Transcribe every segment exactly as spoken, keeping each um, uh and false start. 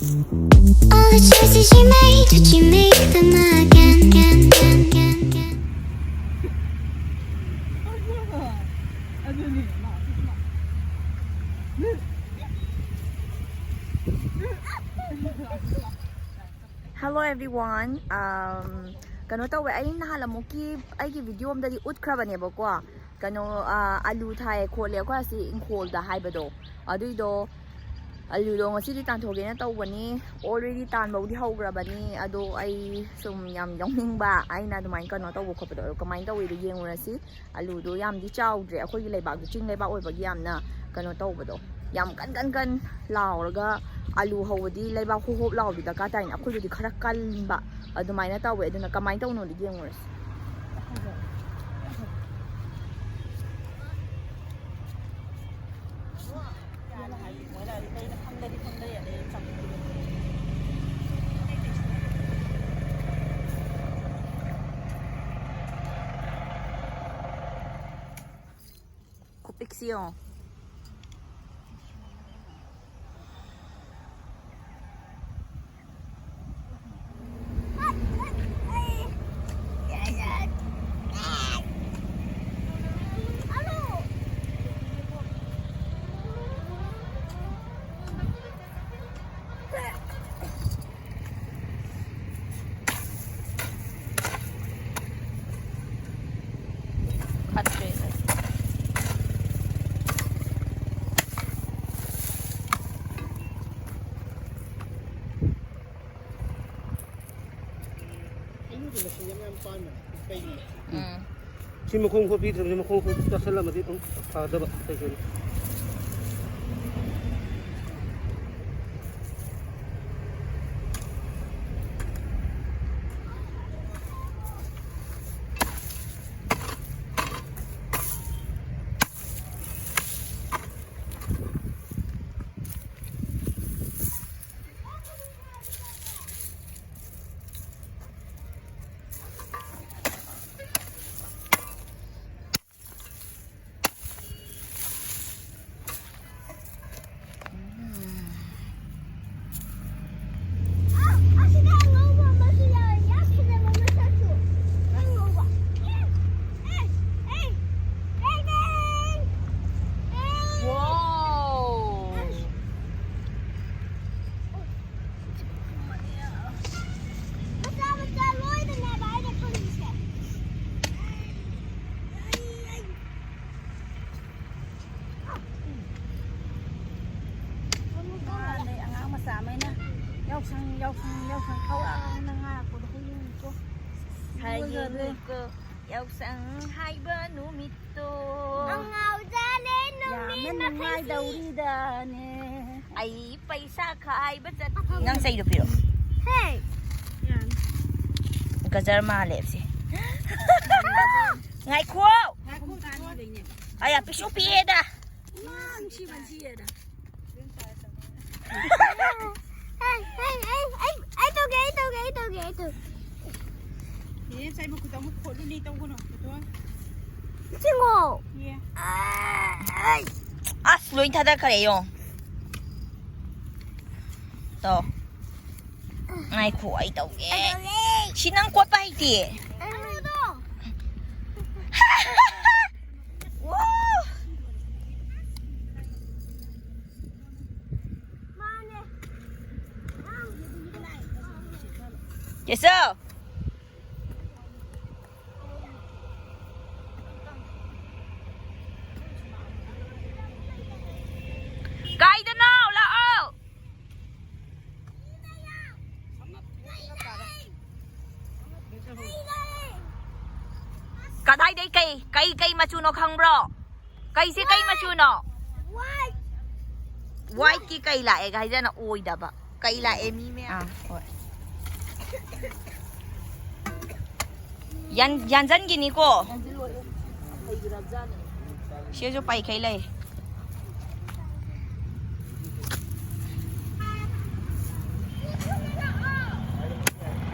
All the choices you made, did you make them again? Again, again, again, again? Hello everyone. Um, ꯀꯩꯅꯣ ꯇꯧꯋꯦ, ꯑꯩ ꯅꯍꯥꯟ ꯑꯃꯨꯛꯀꯤ ꯑꯩꯒꯤ video ꯑꯃꯗꯗꯤ ꯎꯠꯈ꯭ꯔꯕꯅꯦꯕꯀꯣ, ꯀꯩꯅꯣ, ꯑ, ꯑꯂꯨ ꯊꯥꯏ ꯈꯣꯠꯂꯦ ꯑꯩꯈꯣꯏ ꯑꯁꯤ ꯏꯪꯈꯣꯜꯗ ꯍꯥꯏꯕꯗꯣ, ꯑꯗꯨꯏꯗꯣ ꯑꯂꯨꯗꯣ ꯉꯁꯤꯗꯤ ꯇꯥꯟꯊꯣꯛꯀꯦꯅ ꯇꯧꯕꯅꯤ꯫ Already ꯇꯥꯟꯕꯕꯨꯗꯤ ꯍꯧꯈ꯭ꯔꯕꯅꯤ, ꯑꯗꯣ ꯑꯩ ꯁꯨꯝ ꯌꯥꯝ ꯌꯥꯎꯅꯤꯡꯕ, ꯑꯩꯅ ꯑꯗꯨꯃꯥꯏꯅ ꯀꯩꯅꯣ ꯇꯧꯕ ꯈꯣꯠꯄꯗꯣ, ꯑꯗꯣ ꯀꯃꯥꯏꯅ ꯇꯧꯋꯤꯗꯣ ꯌꯦꯡꯉꯨꯔꯁꯤ꯫ ꯑꯂꯨꯗꯣ ꯌꯥꯝꯗꯤ ꯆꯥꯎꯗ꯭ꯔꯦ, ꯑꯩꯈꯣꯏꯒꯤ ꯂꯩꯕꯥꯛꯇꯣ ꯆꯤꯡ ꯂꯩꯕꯥꯛ ꯑꯣꯏꯕꯒꯤ ꯌꯥꯝꯅ ꯀꯩꯅꯣ ꯇꯧꯕꯗꯣ, ꯌꯥꯝ ꯀꯟ ꯀꯟ ꯀꯟ ꯂꯥꯎꯔꯒ ꯑꯂꯨ ꯍꯧꯕꯗꯤ ꯂꯩꯕꯥꯛ ꯍꯣꯞ ꯍꯣꯞ ꯂꯥꯎꯕꯗꯤ ꯗꯔꯀꯥꯔ ꯇꯥꯏꯅ, ꯑꯩꯈꯣꯏꯗꯨꯗꯤ ꯈꯔ ꯀꯟꯕ ꯑꯗꯨꯃꯥꯏꯅ ꯇꯧꯋꯦ꯫ ꯑꯗꯨꯅ ꯀꯃꯥꯏꯅ ꯇꯧꯅꯣꯗꯤ ꯌꯦꯡꯉꯨꯔꯁꯤ꯫ ꯈꯨꯄꯤꯛꯁꯤ ꯌꯦꯡꯉꯣ꯫ ꯎꯝ꯫ ꯁꯤ ꯃꯈꯣꯡ ꯈꯣꯠꯄꯤꯗ꯭ꯔꯕꯅꯤ, ꯃꯈꯣꯡ ꯈꯣꯠ ꯆꯥꯁꯜꯂꯝꯃꯗꯤ ꯑꯗꯨꯝ ꯐꯒꯗꯕ ꯀꯩꯀꯩꯅꯣ꯫ ꯊꯋꯥꯏꯅ ꯉꯥꯏꯔꯛꯄꯗꯣ ꯍꯌꯦꯡꯅꯤꯀꯣ꯫ ꯍꯌꯦꯡꯅꯤꯀꯣ꯫ ꯌꯥꯎꯁꯪ ꯍꯥꯏꯕ ꯅꯨꯃꯤꯠꯇꯣ꯫ ꯑꯉꯥꯎꯖꯥꯠꯅꯦ ꯅꯨꯃꯤꯠ ꯌꯥꯝꯅ ꯃꯈꯩꯁꯤ꯫ ꯅꯨꯡꯉꯥꯏꯗꯧꯔꯤꯗꯅꯦ꯫ ꯑꯩ ꯄꯩꯁꯥ ꯈꯥꯏꯕ ꯆꯠ-, ꯅꯪ ꯆꯩꯗꯣ ꯄꯤꯔꯛꯑꯣ꯫ ꯍꯦ! ꯒꯖꯔ ꯃꯥꯜꯂꯦꯕꯁꯦ꯫ ꯉꯥꯏꯈꯣ! ꯉꯥꯏꯈꯣ, ꯆꯥꯅꯤꯡꯕꯩꯅꯦ꯫ ꯑꯌꯥ, ꯄꯤꯁꯨ ꯄꯤꯛꯑꯦꯗ꯫ ꯏꯃꯥ, ꯅꯨꯡꯁꯤꯕꯅ ꯁꯤꯔꯦꯗ꯫ ꯑꯩ, ꯑꯩ, ꯑꯩ, ꯑꯩ, ꯑꯩ ꯇꯧꯒꯦ, ꯑꯩ ꯇꯧꯒꯦ, ꯑꯩ ꯇꯧꯒꯦ, ꯑꯩ ꯇꯧꯒꯦ꯫ ꯅꯦꯅꯦ ꯆꯩ ꯃꯈꯨꯠꯇ ꯑꯃꯨꯛ ꯈꯣꯠꯂꯨꯅꯦ, ꯇꯧꯒꯅꯨ꯫ ꯆꯤꯡꯉꯣ꯫ ꯌꯦ꯫ ꯑꯥꯏ꯫ ꯑꯁ, ꯂꯣꯏ ꯊꯥꯗꯈ꯭ꯔꯦ, ꯌꯦꯡꯉꯣ꯫ ꯇꯧ꯫ ꯉꯥꯏꯈꯣ, ꯑꯩ ꯇꯧꯒꯦ꯫ ꯑꯩ ꯇꯧꯒꯦ꯫ ꯁꯤ ꯅꯪ ꯀꯣꯠꯄ ꯍꯩꯇꯦ꯫ ꯑꯩ ꯇꯧꯒꯦ꯫ ꯋꯥ! ꯃꯥꯅꯦ꯫ ꯀꯦꯁꯧ! ꯀꯥꯏꯗꯅꯣ? ꯂꯥꯛꯑꯣ! ꯀꯗꯥꯏꯗꯩ ꯀꯩ, ꯀꯩ, ꯀꯩ ꯃꯆꯨꯅꯣ ꯈꯪꯕ꯭ꯔꯣ? ꯀꯩꯁꯦ ꯀꯩ ꯃꯆꯨꯅꯣ? White꯫ White ꯀꯤ ꯀꯩ ꯂꯥꯛꯑꯦꯒ ꯍꯥꯏꯗꯅ ꯑꯣꯏꯗꯕ꯫ ꯀꯩ ꯂꯥꯛꯑꯦ ꯃꯤ ꯃꯌꯥꯝ? ꯑꯥ, ꯍꯣꯏ꯫ ꯌꯥꯟ-, ꯌꯥꯟꯖꯟꯒꯤꯅꯤꯀꯣ꯫ ꯁꯤꯁꯨ ꯄꯥꯏꯈꯩ ꯂꯩ꯫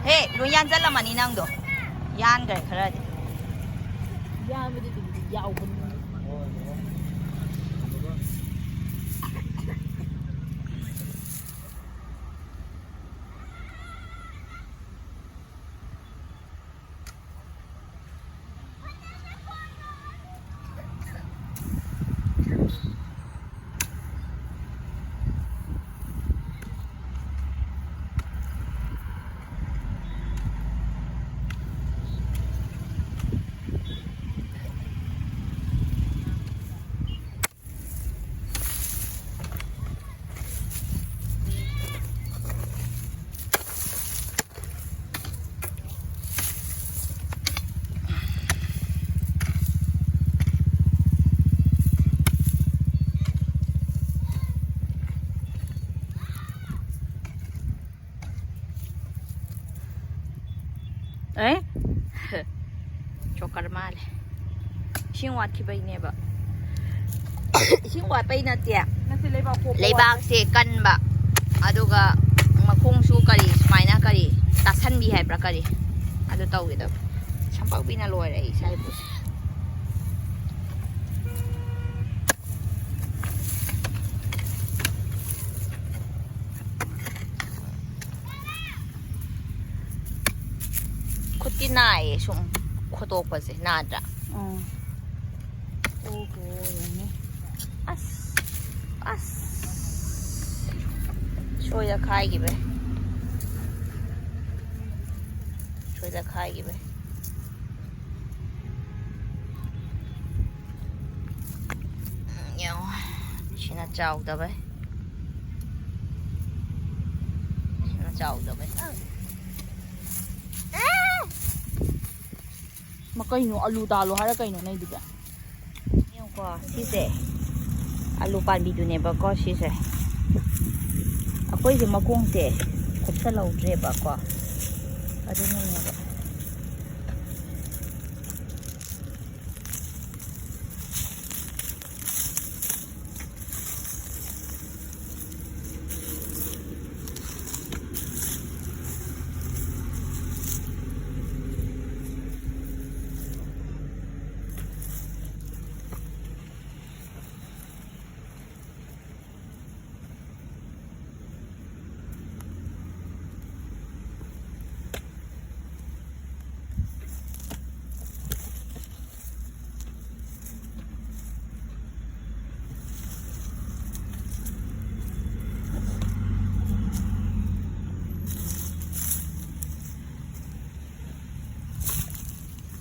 ꯍꯦ, ꯂꯣꯏ ꯌꯥꯟꯖꯜꯂꯝꯃꯅꯤ ꯅꯪꯗꯣ꯫ ꯌꯥꯟꯈ꯭ꯔꯦ ꯈꯔꯗꯤ꯫ ꯌꯥꯟꯕꯗꯤ ꯑꯗꯨꯕꯨꯗꯤ ꯌꯥꯎꯕꯅꯤ꯫ ꯏꯁꯤꯡ ꯋꯥꯠꯈꯤꯕꯩꯅꯦꯕ꯫ ꯏꯁꯤꯡ ꯋꯥꯠꯄꯩ ꯅꯠꯇꯦ꯫ ꯅꯠꯇꯦ, ꯂꯩꯕꯥꯛ ꯄꯣꯛꯄ ꯂꯩꯕꯥꯛꯁꯦ ꯀꯟꯕ, ꯑꯗꯨꯒ ꯃꯈꯣꯡꯁꯨ ꯀꯔꯤ ꯁꯨꯃꯥꯏꯅ ꯀꯔꯤ ꯇꯥꯁꯟꯕꯤ ꯍꯥꯏꯕ꯭ꯔꯥ ꯀꯔꯤ, ꯑꯗꯨ ꯇꯧꯒꯦꯗꯕ꯫ ꯁꯝꯄꯛꯄꯤꯅ ꯂꯣꯏꯔꯦ ꯑꯩ ꯏꯁꯥ ꯏꯕꯨꯁꯦ꯫ ꯈꯨꯠꯇꯤ ꯅꯥꯏꯌꯦ ꯁꯨꯝ ꯈꯣꯠꯇꯣꯛꯄꯁꯦ, ꯅꯥꯗ꯭ꯔꯥ? ꯎꯝ꯫ ꯑꯣ ꯍꯣ, ꯌꯦꯡꯉꯣ꯫ ꯑꯁ, ꯑꯁ, ꯁꯣꯏꯗ ꯈꯥꯏꯈꯤꯕꯩ꯫ ꯁꯣꯏꯗ ꯈꯥꯏꯈꯤꯕꯩ꯫ ꯎꯝ, ꯌꯦꯡꯉꯣ꯫ ꯁꯤꯅ ꯆꯥꯎꯗꯕꯩ꯫ ꯁꯤꯅ ꯆꯥꯎꯗꯕꯩ꯫ ꯃꯥ, ꯀꯩꯅꯣ, ꯑꯂꯨ ꯇꯥꯜꯂꯣ ꯍꯥꯏꯔ ꯀꯩꯅꯣ ꯅꯪꯗꯨꯗꯤ? ꯌꯦꯡꯉꯨꯀꯣ, ꯁꯤꯁꯦ ꯑꯂꯨ ꯄꯥꯝꯕꯤꯗꯨꯅꯦꯕꯀꯣ, ꯁꯤꯁꯦ꯫ ꯑꯩꯈꯣꯏꯁꯦ ꯃꯈꯣꯡꯁꯦ ꯀꯨꯞꯁꯜꯍꯧꯗ꯭ꯔꯦꯕꯀꯣ, ꯑꯗꯨꯅꯅꯦꯕ꯫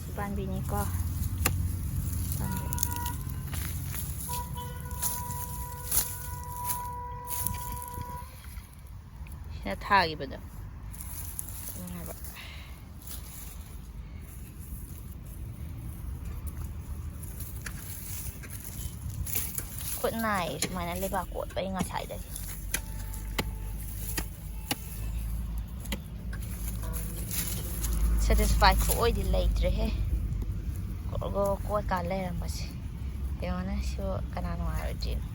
ꯁꯤ ꯄꯥꯟꯕꯤꯅꯤꯀꯣ꯫ ꯁꯤꯅ ꯊꯥꯈꯤꯕꯗꯣ꯫ ꯈꯨꯠ ꯅꯥꯏꯌꯦ ꯁꯨꯃꯥꯏꯅ ꯂꯩꯕꯥꯛ ꯀꯣꯠꯄ ꯑꯩ ꯉꯁꯥꯏꯗꯒꯤ꯫ ꯁꯦꯇꯤꯁꯐꯥꯏ ꯈꯨꯑꯣꯏꯗꯤ ꯂꯩꯇ꯭ꯔꯦꯍꯦ꯫ ꯀꯣꯠ ꯀꯥ ꯂꯩꯔꯝꯕꯁꯦ ꯌꯦꯡꯉꯣꯅꯦ꯫ ꯁꯤꯕꯨ ꯀꯅꯥ ꯅꯨꯡꯉꯥꯏꯔꯣꯏꯗ꯭ꯔꯤꯅꯣ?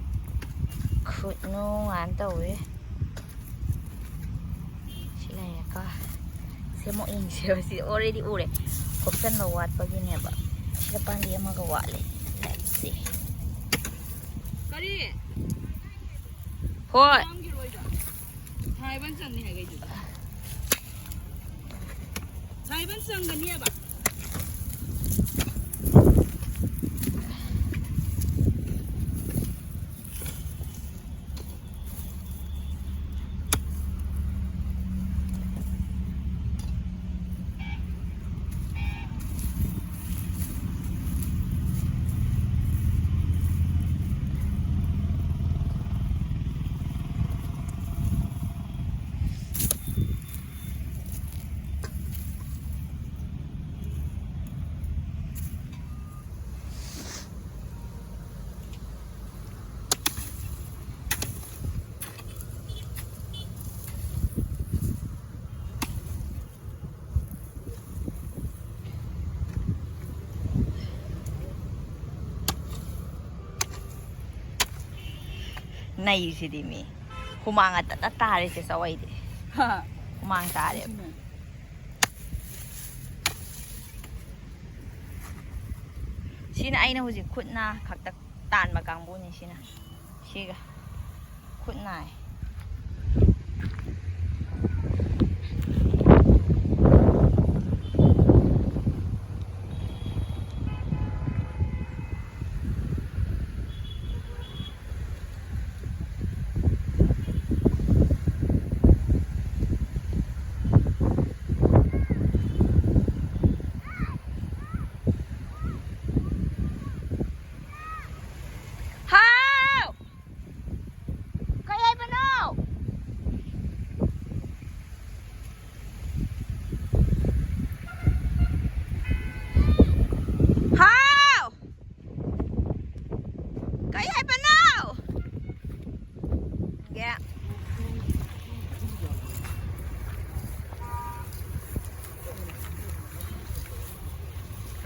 ꯈꯨꯠ ꯅꯨꯡꯉꯥꯏꯅ ꯇꯧꯋꯦ꯫ ꯁꯤ ꯂꯩꯔꯦꯀꯣ꯫ ꯁꯦꯝꯃꯛ ꯌꯦꯡꯁꯦꯕ꯫ ꯁꯤ already ꯎꯔꯦ꯫ ꯈꯣꯝꯆꯟꯕ ꯋꯥꯠꯄꯒꯤꯅꯦꯕ꯫ ꯁꯤꯗ ꯄꯥꯝꯕꯤ ꯑꯃꯒ ꯋꯥꯠꯂꯤ꯫ Let's see꯫ ꯀꯔꯤ? ꯍꯣꯏ꯫ ꯍꯥꯏꯕ ꯆꯪꯅꯤ ꯍꯥꯏꯒꯩꯗꯨꯗꯤ꯫ ꯁꯥꯏꯕꯟ ꯆꯪꯒꯅꯤꯕ꯫ ꯅꯩꯁꯤꯗꯤ ꯃꯤ꯫ ꯍꯨꯃꯥꯡ ꯑꯇ ꯇꯥꯔꯤꯁꯦ ꯆꯋꯩꯗꯤ꯫ ꯍꯨꯃꯥꯡ ꯇꯥꯔꯦꯕ꯫ ꯁꯤꯅ ꯑꯩꯅ ꯍꯧꯖꯤꯛ ꯈꯨꯠꯅ ꯈꯛꯇ ꯇꯥꯟꯕ ꯀꯥꯡꯕꯨꯅꯤ ꯁꯤꯅ꯫ ꯁꯤꯒ ꯈꯨꯠ ꯅꯥꯏ꯫ ꯍꯥꯎ! ꯀꯩ ꯍꯥꯏꯕꯅꯣ?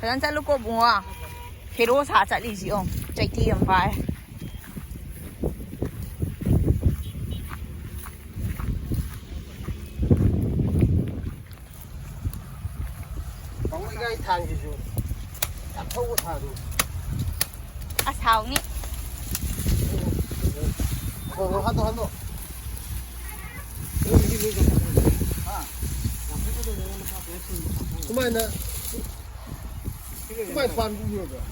ꯐꯖꯅ ꯆꯠꯂꯨꯀꯣ ꯏꯕꯨꯡꯉꯣ꯫ ꯍꯦꯔꯣ ꯁꯥ ꯆꯠꯂꯤꯁꯤ ꯌꯦꯡꯉꯣ꯫ ꯆꯩꯇꯦꯛ ꯑꯃ ꯄꯥꯏꯔꯦ꯫ ꯄꯥꯕꯨꯡ ꯏꯀꯥꯏ ꯊꯥꯡꯁꯤꯁꯨ ꯌꯥꯝ ꯊꯧꯕ ꯊꯥꯡꯅꯤ꯫ ꯑꯁ, ꯍꯥꯎꯅꯤ꯫ ꯍꯣ, ꯍꯣ, ꯍꯟꯗꯣ, ꯍꯟꯗꯣ꯫ ꯁꯨꯃꯥꯏꯅ ꯁꯨꯃꯥꯏꯅ ꯄꯥꯟꯕ ꯎꯔꯕ꯭ꯔꯥ?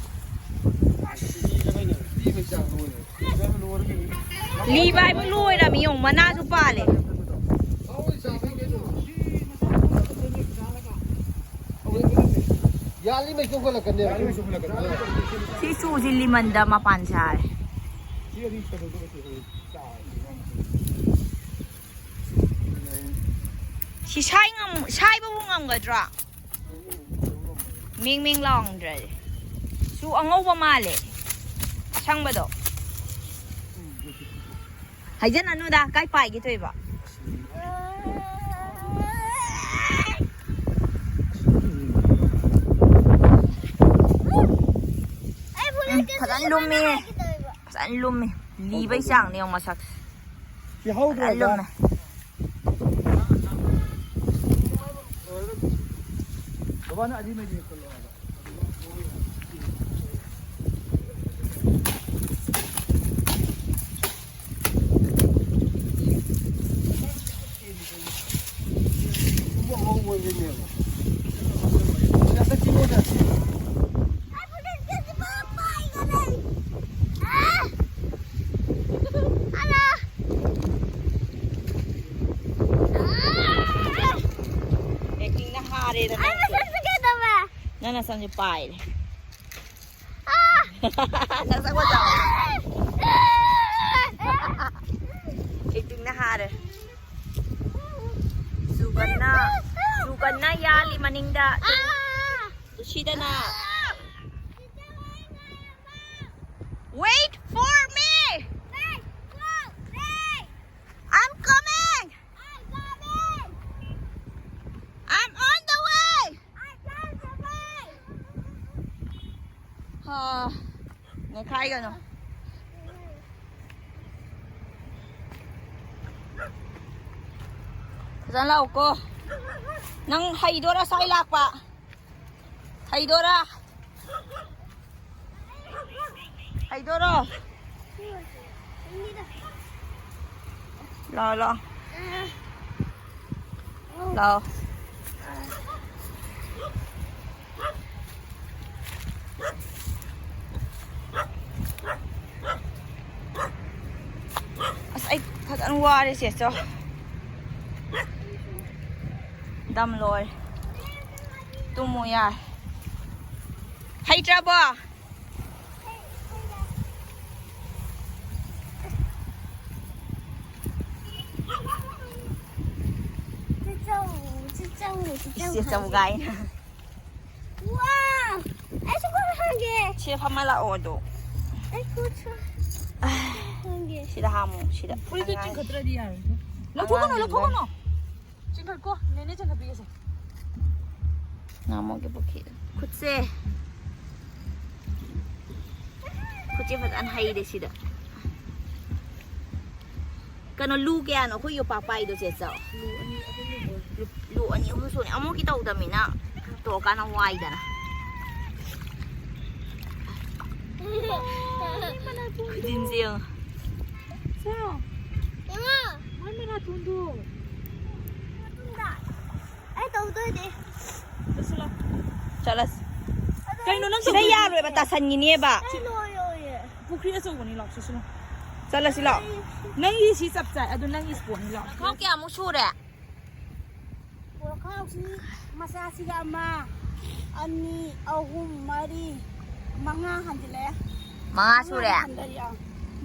ꯂꯤꯕ ꯍꯥꯏꯕꯨ ꯂꯣꯏꯔꯝꯃꯤ ꯌꯦꯡꯉꯨ, ꯃꯅꯥꯁꯨ ꯄꯥꯜꯂꯦ꯫ ꯌꯥꯜꯂꯤꯉꯩ ꯆꯣꯡꯈꯠꯂꯛꯀꯅꯦꯕ꯫ ꯁꯤ ꯆꯨꯁꯤ ꯂꯤꯃꯟꯗ ꯃꯄꯥꯟ ꯁꯥꯔꯦ꯫ ꯁꯤ ꯁꯥꯏ ꯉꯝ-, ꯁꯥꯏꯕꯕꯨ ꯉꯝꯒꯗ꯭ꯔꯣ? ꯃꯤꯡ ꯃꯤꯡ ꯂꯥꯎꯔꯝꯗ꯭ꯔꯗꯤ꯫ ꯁꯨ ꯑꯉꯧꯕ ꯃꯥꯜꯂꯦ꯫ ꯑꯁꯪꯕꯗꯣ꯫ ꯍꯥꯏꯖꯟꯅꯅꯨꯗ, ꯀꯥꯏ ꯄꯥꯏꯒꯦ ꯇꯧꯏꯕ? ꯎꯝ, ꯐꯖꯅ ꯂꯨꯝꯃꯤ꯫ ꯐꯖꯅ ꯂꯨꯝꯃꯤ꯫ ꯂꯤꯕꯩ ꯆꯥꯡꯅꯤ ꯌꯦꯡꯉꯣ ꯃꯁꯛꯁꯦ꯫ ꯐꯖꯅ ꯂꯨꯝꯃꯦ꯫ ꯕꯕꯥꯅ ꯑꯔꯤꯃꯩꯗꯤ ꯈꯨꯜꯂꯣ ꯍꯥꯏꯕ꯫ ꯑꯦꯛꯇꯤꯡꯅ ꯍꯥꯔꯦꯗ ꯅꯪꯁꯦ꯫ ꯅꯪ ꯅꯁꯝꯁꯦ ꯄꯥꯏꯔꯦ꯫ ꯅꯁꯛ ꯐꯖꯕ꯫ ꯑꯦꯛꯇꯤꯡꯅ ꯍꯥꯔꯦ꯫ ꯆꯨꯒꯟꯅ, ꯆꯨꯒꯟꯅ ꯌꯥꯜꯂꯤ ꯃꯅꯤꯡꯗ꯫ ꯇꯨꯁꯤꯗꯅ꯫ Wait for me! I'm coming! I'm on the way! ꯑꯥ, ꯅꯦꯠꯈꯥꯏꯒꯅꯨ꯫ ꯐꯖꯅ ꯂꯥꯛꯎꯀꯣ꯫ ꯅꯪ ꯍꯩꯗꯣꯔꯥ ꯁ꯭ꯋꯥꯏ ꯂꯥꯛꯄ? ꯍꯩꯗꯣꯔꯥ? ꯍꯩꯗꯣꯔꯣ? ꯂꯥꯛꯑꯣ, ꯂꯥꯛꯑꯣ꯫ ꯂꯥꯛꯑꯣ꯫ ꯑꯁ, ꯑꯩ ꯐꯖꯅ ꯋꯥꯔꯦ, ꯆꯦꯆꯧ꯫ ꯗꯝ ꯂꯣꯏꯔꯦ꯫ ꯇꯨꯝꯃꯨ ꯌꯥꯔꯦ꯫ ꯍꯩꯇ꯭ꯔꯕꯣ? ꯆꯦꯆꯧ, ꯆꯦꯆꯧ, ꯆꯦꯆꯧ ꯏꯁ, ꯆꯦꯆꯧ ꯍꯥꯏꯁꯦ꯫ ꯀꯥꯏꯅ꯫ ꯋꯥ! ꯑꯩꯁꯨ ꯈꯔ ꯍꯪꯒꯦ꯫ ꯁꯤꯗ ꯐꯝꯃ ꯂꯥꯛꯑꯣ ꯑꯗꯣ꯫ ꯑꯩ ꯈꯨꯠꯁꯨ ꯍꯪꯒꯦ꯫ ꯁꯤꯗ ꯍꯥꯝꯃꯨ, ꯁꯤꯗ꯫ ꯐꯨꯔꯤꯠꯇꯣ ꯑꯉꯥꯡ ꯆꯤꯡꯈꯠꯇ꯭ꯔꯗꯤ ꯌꯥꯔꯣꯏ꯫ ꯂꯧꯊꯣꯛꯀꯅꯨ, ꯑꯉꯥꯡꯁꯤꯡꯗ꯫ ꯂꯧꯊꯣꯛꯀꯅꯨ꯫ ꯆꯤꯡꯈꯠꯀꯣ, ꯅꯦꯅꯦ ꯆꯤꯡꯈꯠꯄꯤꯒꯦꯁꯦ꯫ ꯉꯥꯃꯨꯒꯤ ꯄꯨꯈ꯭ꯔꯤꯗ꯫ ꯈꯨꯠꯁꯦ꯫ ꯈꯨꯠꯁꯦ ꯐꯖꯅ ꯍꯩꯔꯦ ꯁꯤꯗ꯫ ꯀꯩꯅꯣ, ꯂꯨ ꯀꯌꯥꯅꯣ ꯑꯩꯈꯣꯏ ꯌꯣꯄꯥꯛ ꯄꯥꯏꯗꯣ, ꯆꯦ ꯆꯥꯎ? ꯂꯨ ꯑꯅꯤ ꯑꯍꯨꯝ ꯁꯨꯅꯤ꯫ ꯑꯃꯨꯛꯀꯤ ꯇꯧꯗꯃꯤꯅ ꯇꯣꯛꯑꯀꯥꯟꯗ ꯋꯥꯏꯗꯅ꯫ ꯈꯨꯖꯤꯟꯁꯦ ꯌꯦꯡꯉꯣ꯫ ꯆꯥꯎ꯫ ꯏꯃꯥ! ꯃꯣꯏ ꯃꯅꯥꯇꯣꯟꯗꯣ꯫ ꯑꯩ ꯇꯧꯗꯣꯏꯅꯦ꯫ ꯆꯠꯁꯤ ꯂꯥꯎ꯫ ꯆꯠꯂꯁꯤ꯫ ꯑꯗꯣ ꯀꯩꯅꯣ ꯅꯪ ꯁꯤꯗ ꯇꯧꯗꯣꯏꯁꯦ? ꯌꯥꯔꯣꯏꯕ, ꯇꯥꯁꯟꯈꯤꯅꯦꯕ꯫ ꯑꯩ ꯂꯣꯏ ꯂꯣꯏꯔꯦ꯫ ꯄꯨꯈ꯭ꯔꯤ ꯑꯆꯧꯕꯅꯤ, ꯂꯥꯎ, ꯆꯠꯁꯤ ꯂꯥꯎ꯫ ꯆꯠꯂꯁꯤ ꯂꯥꯎ꯫ ꯑꯩ ꯅꯪꯒꯤ ꯁꯤ ꯆꯞ ꯆꯥꯏ, ꯑꯗꯨ ꯅꯪꯒꯤ ꯏꯁꯄꯣꯠꯅꯤ, ꯂꯥꯎ꯫ ꯈꯥꯎ ꯀꯌꯥꯃꯨꯛ ꯁꯨꯔꯦ? ꯄꯣꯔꯈꯥꯎꯁꯤ ꯃꯆꯥꯁꯤꯒ ꯑꯃ, ꯑꯅꯤ, ꯑꯍꯨꯝ, ꯃꯔꯤ, ꯃꯉꯥ ꯍꯟꯖꯤꯜꯂꯛꯑꯦ꯫ ꯃꯉꯥ ꯁꯨꯔꯦ? ꯃꯉꯥꯗꯤ ꯍꯟꯊꯔꯤ, ꯑꯥ,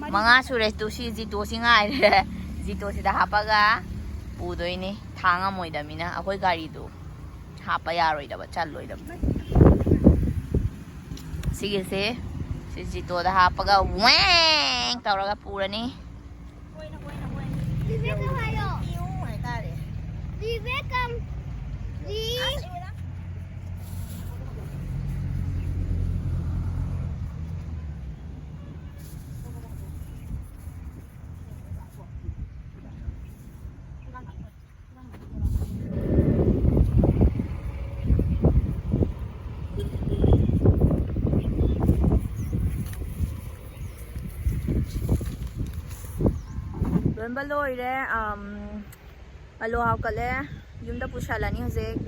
ꯃꯔꯤ ꯃꯉꯥ ꯍꯟꯊꯔꯤ꯫ ꯁꯨꯔꯦ꯫ ꯇꯨ ꯁꯤ ꯖꯤꯇꯣꯁꯤ ꯉꯥꯏꯔꯦ꯫ ꯖꯤꯇꯣꯁꯤꯗ ꯍꯥꯞꯄꯒ ꯄꯨꯗꯣꯏꯅꯤ꯫ ꯊꯥꯡ ꯉꯝꯃꯣꯏꯗꯃꯤꯅ ꯑꯩꯈꯣꯏ ꯒꯥꯔꯤꯗꯣ ꯍꯥꯞꯄ ꯌꯥꯔꯣꯏꯗꯕ, ꯆꯜꯂꯣꯏꯗꯕ꯫ ꯁꯤꯒꯤꯁꯦ ꯁꯤ ꯖꯤꯇꯣꯗ ꯍꯥꯞꯄꯒ ꯋꯦꯡ ꯇꯧꯔꯒ ꯄꯨꯔꯅꯤ꯫ ꯄꯤꯌꯨ ꯍꯥꯏꯇꯥꯔꯦ꯫ ꯄꯤꯌꯨ꯫ ꯑꯁ, ꯑꯩ ꯑꯣꯏꯅ ꯌꯣꯟꯕ ꯂꯣꯏꯔꯦ꯫ ꯑꯂꯨ ꯍꯥꯞꯀꯠꯂꯦ꯫ ꯌꯨꯝꯗ ꯄꯨꯁꯜꯂꯅꯤ ꯍꯧꯖꯤꯛ꯫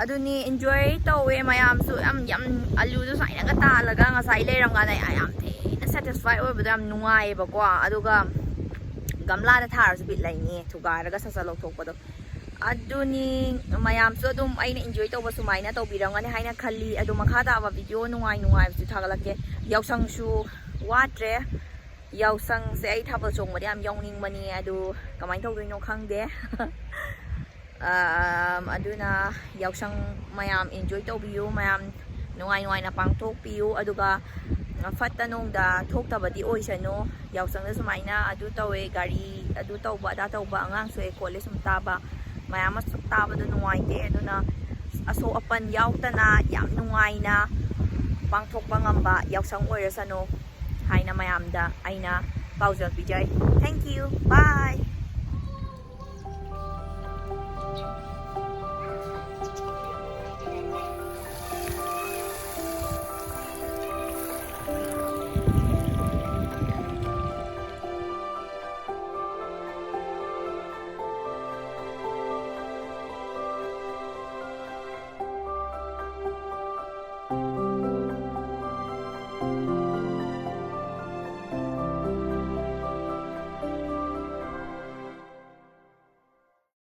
ꯑꯗꯨꯅꯤ, ꯏꯟꯖꯣꯏ ꯇꯧꯋꯦ ꯃꯌꯥꯝꯁꯨ꯫ ꯌꯥꯝ ꯌꯥꯝ ꯑꯂꯨꯗꯣ ꯁꯨꯃꯥꯏꯅꯒ ꯇꯥꯜꯂꯒ ꯉꯁꯥꯏ ꯂꯩꯔꯝꯀꯥꯟꯗ ꯌꯥꯝ ꯊꯤꯅ ꯁꯦꯇꯤꯁꯐꯥꯏ ꯑꯣꯏꯕꯗꯣ ꯌꯥꯝ ꯅꯨꯡꯉꯥꯏꯌꯦꯕꯀꯣ꯫ ꯑꯗꯨꯒ ꯒꯝꯂꯥꯗ ꯊꯥꯔꯁꯨ ꯕꯤꯠ ꯂꯩꯅꯤ, ꯊꯨꯒꯥꯏꯔꯒ ꯁꯠ ꯁꯠ ꯂꯧꯊꯣꯛꯄꯗꯣ꯫ ꯑꯗꯨꯅꯤ, ꯃꯌꯥꯝꯁꯨ ꯑꯗꯨꯝ ꯑꯩꯅ ꯏꯟꯖꯣꯏ ꯇꯧꯕ ꯁꯨꯃꯥꯏꯅ ꯇꯧꯕꯤꯔꯝꯒꯅꯤ ꯍꯥꯏꯅ ꯈꯜꯂꯤ꯫ ꯑꯗꯣ ꯃꯈꯥ ꯇꯥꯕ ꯚꯤꯗꯤꯑꯣ ꯅꯨꯡꯉꯥꯏ ꯅꯨꯡꯉꯥꯏꯕꯁꯨ ꯊꯥꯒꯠꯂꯛꯀꯦ꯫ ꯌꯥꯎꯁꯪꯁꯨ ꯋꯥꯠꯇ꯭ꯔꯦ꯫ ꯌꯥꯎꯁꯪꯁꯦ ꯑꯩ ꯊꯥꯕꯜ ꯆꯣꯡꯕꯗ ꯌꯥꯝ ꯌꯥꯎꯅꯤꯡꯕꯅꯤ, ꯑꯗꯨ ꯀꯃꯥꯏꯅ ꯇꯧꯗꯣꯏꯅꯣ ꯈꯪꯗꯦ꯫ ꯑꯗꯨꯅ ꯌꯥꯎꯁꯪ ꯃꯌꯥꯝ ꯏꯟꯖꯣꯏ ꯇꯧꯕꯤꯌꯨ, ꯃꯌꯥꯝ ꯅꯨꯡꯉꯥꯏ ꯅꯨꯡꯉꯥꯏꯅ ꯄꯥꯡꯊꯣꯛꯄꯤꯌꯨ꯫ ꯑꯗꯨꯒ ꯐꯠꯇ ꯅꯨꯡꯗ ꯊꯣꯛꯇꯕꯗꯤ ꯑꯣꯏꯁꯅꯨ꯫ ꯌꯥꯎꯁꯪꯗ ꯁꯨꯃꯥꯏꯅ ꯑꯗꯨ ꯇꯧꯋꯦ, ꯒꯥꯔꯤ ꯑꯗꯨ ꯇꯧꯕ ꯑꯗꯥ ꯇꯧꯕ, ꯑꯉꯥꯡ ꯁꯣꯛꯑꯦ ꯈꯣꯠꯂꯦ ꯁꯨꯝ ꯇꯥꯕ ꯃꯌꯥꯝ ꯑꯃ ꯁꯨꯝ ꯇꯥꯕꯗꯣ ꯅꯨꯡꯉꯥꯏꯇꯦ꯫ ꯑꯗꯨꯅ ꯑꯁꯣꯛ ꯑꯄꯟ ꯌꯥꯎꯗꯅ ꯌꯥꯝ ꯅꯨꯡꯉꯥꯏꯅ ꯄꯥꯡꯊꯣꯛꯄ ꯉꯝꯕ ꯌꯥꯎꯁꯪ ꯑꯣꯏꯔꯁꯅꯨ ꯍꯥꯏꯅ ꯃꯌꯥꯝꯗ ꯑꯩꯅ ꯄꯥꯎꯖꯦꯜ ꯄꯤꯖꯔꯤ꯫ Thank you. Bye.